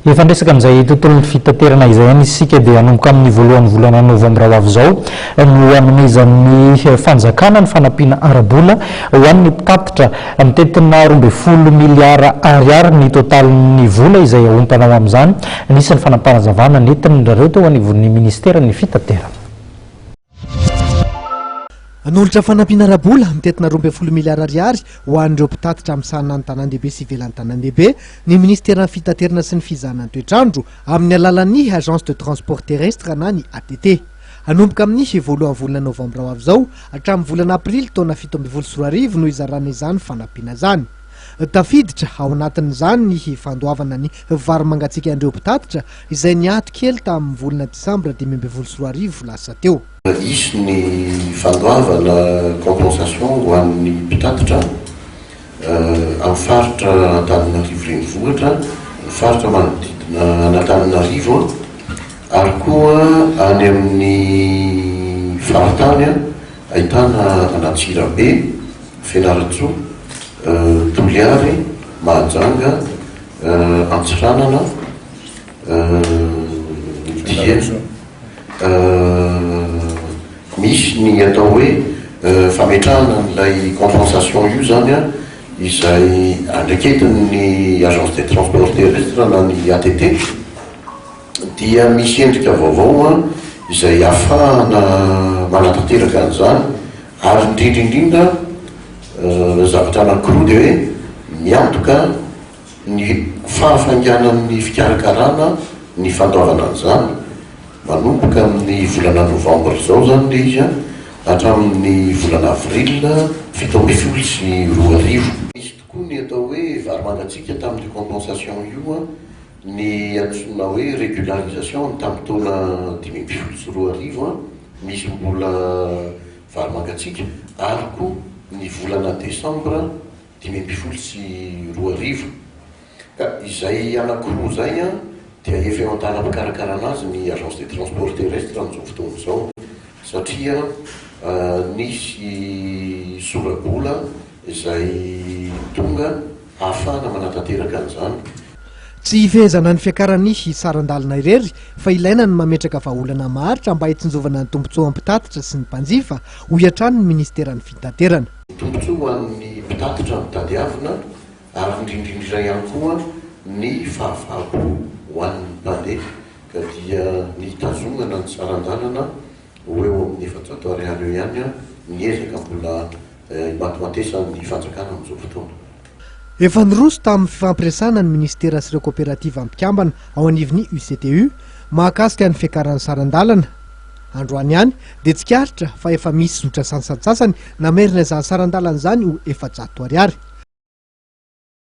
Efa niresaka amin'izay tontolon'ny fitaterana izay ihany isika dia hanomboka amin'ny voalohan'ny volana novambra ho avy izao no hanomezan'ny fanjakana ny fanampiana ara-bola ho an'ny mpitatitra. Mitentina 12 miliara ariary ny totalin'ny vola izay haompana ho amin'izany. Nisy ny fanamparazavana nentin-dry zareo teo anivon'ny ministeran'ny fitaterana. Hanolotra fanampiana ara-bola mitentina 12 miliara ariary ho an'ireo mpitatitra misahana ny tanàn-dehibe sy ivelan'ny tanàn-dehibe ny minisiteran'ny Fitaterana sy ny fizahana ny toetr'andro amin'ny alalan'ny Agence de transport terrestre na ny ATT. Hanomboka amin'ny voalohan'ny volana novambra ho avy izao hatramin'ny volana aprily taona 2017 no hizarana izany fanampiana izany. Tafiditra ao anatin'izany ny fandoavana ny vary mangatsiaka an'ireo mpitatitra izay niato kely tamin'ny volana desambra 2015 lasa teo. Hisy ny fandoavana compensation ho an'ny mpitatitra amin'ny faritra Antananarivo Renivohitra, ny faritra manodidina an'Antananarivo ary koa any amin'ny faritany ahitana an'Antsirabe, Fianarantsoa, Toliary, Mahajanga, Antsiranana dia misy ny atao hoe fametrahana an'ilay compensation io izany izay andraiketin'ny Agence des transports terrestres na ny ATT dia misy endrika vaovao izay ahafahana manatanteraka an'izany ary indrindra indrindra zavatra anankiroa dia hoe miantoka Ny fahafainganan'ny fikarakarana ny fandoavana an'izany, manomboka amin'ny volana novambra izao izany ilay izy hatramin'ny volana avril 2017. Nisy tokoa ny atao hoe vary mangatsiaka tamin'io compensation io, ny antsoina hoe régularisation tamin'ny taona 2015, misy mbola vary mangatsiaka ary koa ny volana desambra 2015. Ka izay anankiroa izay dia efa eo an-dalam-pikarakarana azy ny Agence des transports terrestres amin'izao fotoana izao satria nisy sora-bola izay tonga hahafahana manatanteraka an'izany. Tsy hifehezana ny fiakaran'ny saran-dalana irery fa ilaina ny mametraka vahaolana maharitra mba hitsinjovana ny tombontsoan'ny mpitatitra sy ny mpanjifa, hoy hatrany ny minisiteran'ny Fitaterana. Tombontsoa ho an'ny mpitatitra no tadiavina ary indrindra indrindra ihany koa ny fahafaham-po ho an'ny mpandeha ka dia ny hitazomana ny saran-dalana ho eo amin'ny 400 ariary eo ihany ny ezaka mbola imatimatesan'ny fanjakana amin'izao fotoana. Efa niroso tamin'ny fifampiresahana ny minisitera sy ireo kaoperativa mpikambana ao anivon'ny UCTU mahakasika ny fiakaran'ny saran-dalana. Androany ihany dia tsikaritra fa efa misy zotra sansantsasany namerina izany saran-dalana izany ho 400 ariary.